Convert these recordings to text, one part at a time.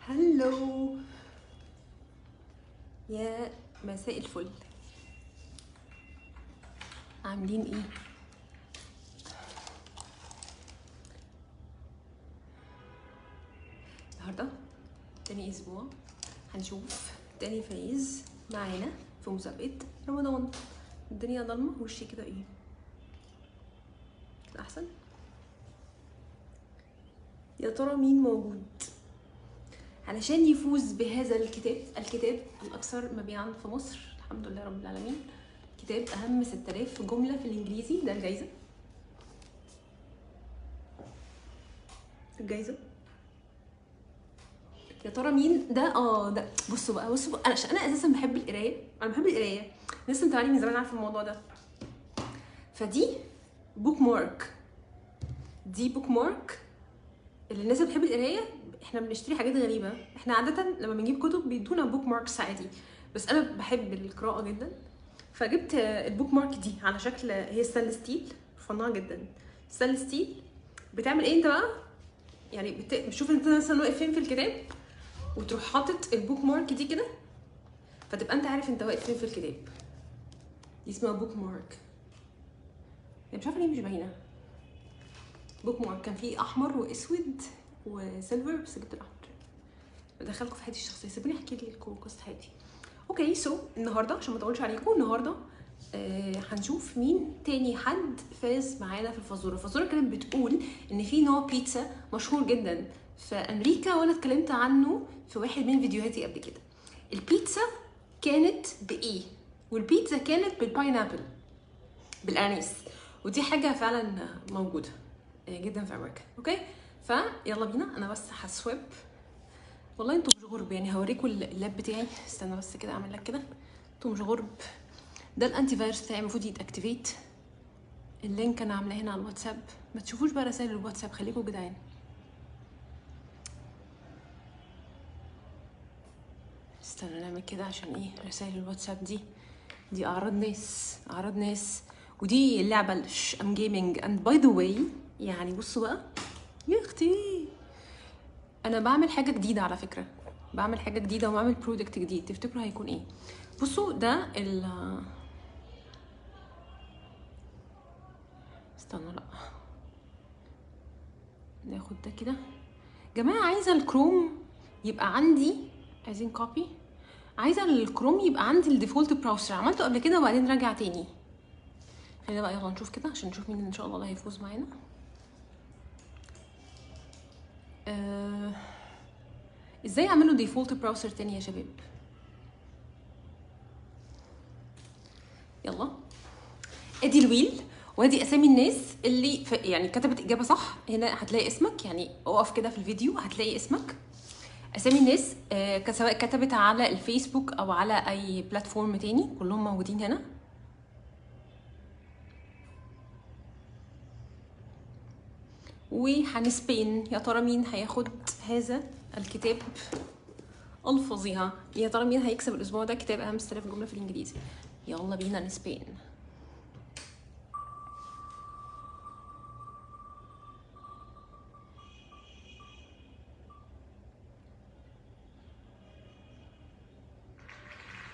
Hello، يا مساء الفل، عاملين ايه؟ النهارده تاني اسبوع هنشوف تاني فايز معانا في مسابقة رمضان. الدنيا ضلمة، وشي كده ايه كده احسن. يا ترى مين موجود علشان يفوز بهذا الكتاب، الكتاب الأكثر مبيعا في مصر الحمد لله رب العالمين، كتاب أهم 6000 جملة في الإنجليزي. ده الجايزة، الجايزة. يا ترى مين ده؟ ده بصوا بقى، بصوا بقى، عشان أنا أساسا بحب القراية، أنا بحب القراية، الناس متابعيني من زمان عارفة الموضوع ده. فدي bookmark، دي bookmark اللي الناس اللي بتحب القراية. احنا بنشتري حاجات غريبة، احنا عادة لما بنجيب كتب بيدونا bookmarks عادي، بس انا بحب القراءة جدا، فجبت ال bookmark دي على شكل، هي stainless steel، رفيعة جدا. stainless steel بتعمل ايه انت بقى؟ يعني بتشوف انت مثلا واقف فين في الكتاب، وتروح حاطط ال bookmark دي كده، فتبقى انت عارف انت واقف فين في الكتاب. دي اسمها bookmark، مش عارفه ليه مش باينة. bookmark كان فيه احمر واسود و silver، بس جبت الاحمر. بدخلكم في حياتي الشخصية، سيبوني احكي لكم قصة حياتي. okay so النهارده عشان ما اطولش عليكم، النهارده هنشوف مين تاني حد فاز معانا في الفزوره. الفزوره كانت بتقول ان في نوع بيتزا مشهور جدا في امريكا، وانا اتكلمت عنه في واحد من فيديوهاتي قبل كده. البيتزا كانت بايه؟ والبيتزا كانت بال pineapple، بالاناناس، ودي حاجة فعلا موجودة جدا في امريكا. okay فيلا بينا، انا بس ه swipe. والله انتوا مش غرب يعني، هوريكم ال lap بتاعي، استنى بس كده اعمل لك كده. انتوا مش غرب، ده ال antivirus بتاعي المفروض يت activate. ال link انا عاملاه هنا على الواتساب، ما تشوفوش بقى رسائل الواتساب، خليكم جدعان. استنى نعمل كده عشان ايه رسائل الواتساب دي اعراض ناس، اعراض ناس. ودي اللعبة I'm gaming and by the way، يعني بصوا بقى يا اختي، انا بعمل حاجة جديدة على فكرة، بعمل حاجة جديدة وبعمل product جديد. تفتكروا هيكون ايه؟ بصوا ده ال استنوا، لا ناخد ده كده. جماعة عايزه الكروم يبقى عندي، عايزين copy، عايزه الكروم يبقى عندي ال default browser، عملته قبل كده وبعدين رجع تاني. خلينا بقى يلا نشوف كده عشان نشوف مين ان شاء الله اللي هيفوز معانا. ازاي اعمله default browser تاني يا شباب؟ يلا ادي ال wheel، وادي اسامي الناس اللي يعني كتبت اجابه صح. هنا هتلاقي اسمك، يعني اقف كده في الفيديو هتلاقي اسمك، اسامي الناس سواء كتبت على الفيسبوك او على اي platform تاني، كلهم موجودين هنا. وهن spin، يا ترى مين هياخد هذا الكتاب الفظيع؟ يا ترى مين هيكسب الاسبوع ده كتاب اهم 6000 جملة في الانجليزي؟ يلا بينا ن spin.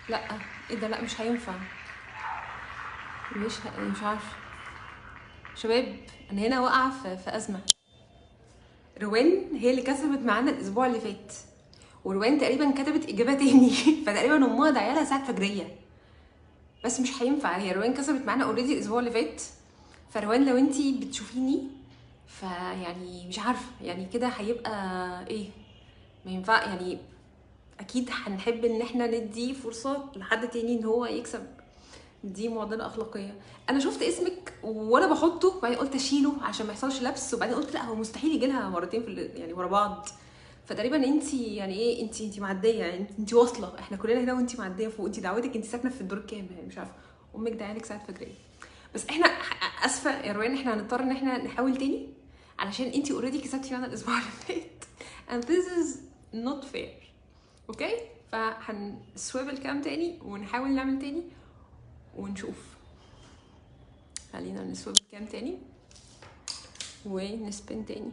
لا ايه ده، لا مش هينفع، مش عارفه شباب، انا هنا واقعه في ازمة. روان هي اللي كسبت معانا الاسبوع اللي فات، وروان تقريبا كتبت اجابه تاني فتقريبا امها دعيالها ساعة فجريه، بس مش هينفع، هي روان كسبت معانا already الاسبوع اللي فات. فروان لو انتي بتشوفيني فيعني مش عارفه يعني كده هيبقى ايه، ما ينفع يعني، اكيد هنحب ان احنا ندي فرصة لحد تاني ان هو يكسب، دي معضلة اخلاقية. انا شفت اسمك وانا بحطه، وبعدين قلت اشيله عشان ما يحصلش لبس، وبعدين قلت لا هو مستحيل يجي لها مرتين في يعني ورا بعض. فتقريبا انت يعني ايه، انت معدية، يعني انت واصله، احنا كلنا هنا وانت معدية فوق. انت دعوتك، انت ساكنة في الدور كام يعني مش عارفه، امك دعالك ساعة فجريه. بس احنا اسفه يا روان، احنا هنضطر ان احنا نحاول تاني علشان انت already كسبتي معانا الاسبوع اللي فات and this is not fair. okay فهن swap ال cam تاني ونحاول نعمل تاني ونشوف. خلينا ن swap ال cam تاني ون spin تاني.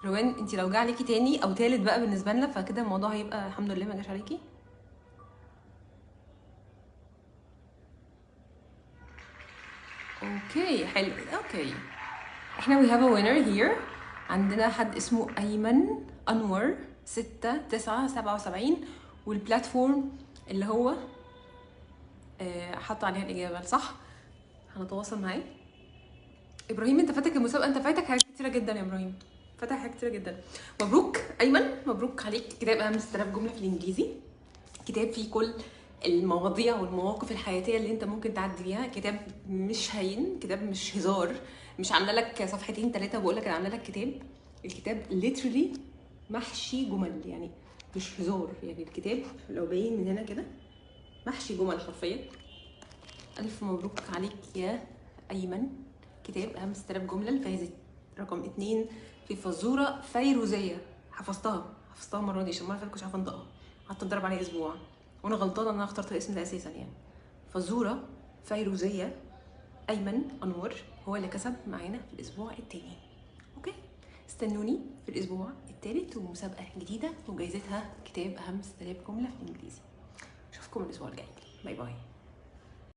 روان انت لو جه عليكي تاني او تالت بقى بالنسبة لنا، فكده الموضوع هيبقى الحمد لله ما جاش عليكي. okay حلو. okay احنا we have a winner here. عندنا حد اسمه ايمن انور 6977، وال platform اللي هو حط عليها الاجابة صح. هنتواصل معاه. ابراهيم انت فاتك المسابقة، انت فاتك حاجات كتيرة جدا يا ابراهيم، فاتك حاجات كتيرة جدا. مبروك ايمن، مبروك عليك كتاب اهم 6000 جملة في الانجليزي. كتاب فيه كل المواضيع والمواقف الحياتية اللي انت ممكن تعدي بيها. كتاب مش هين، كتاب مش هزار، مش عامله لك صفحتين ثلاثة وبقول لك انا عامله لك كتاب. الكتاب literally محشي جمل، يعني مش هزار، يعني الكتاب لو باين من هنا كده محشي جمل حرفيا. الف مبروك عليك يا ايمن، كتاب اهم 6000 جملة، الفايزه رقم 2 في فزوره فيروزيه. حفظتها المرة دي عشان المرة اللي فاتت كنتش عارفه انطقها، قعدت اتضرب عليها اسبوع وانا غلطانة ان انا اخترت الاسم ده اساسا. يعني فزوره فيروزيه، ايمن انور هو اللي كسب معانا في الاسبوع الثاني. okay استنوني في الاسبوع الثالث ومسابقه جديدة وجايزتها كتاب اهم 6000 جملة في الانجليزي. اشوفكم الاسبوع الجاي. bye bye.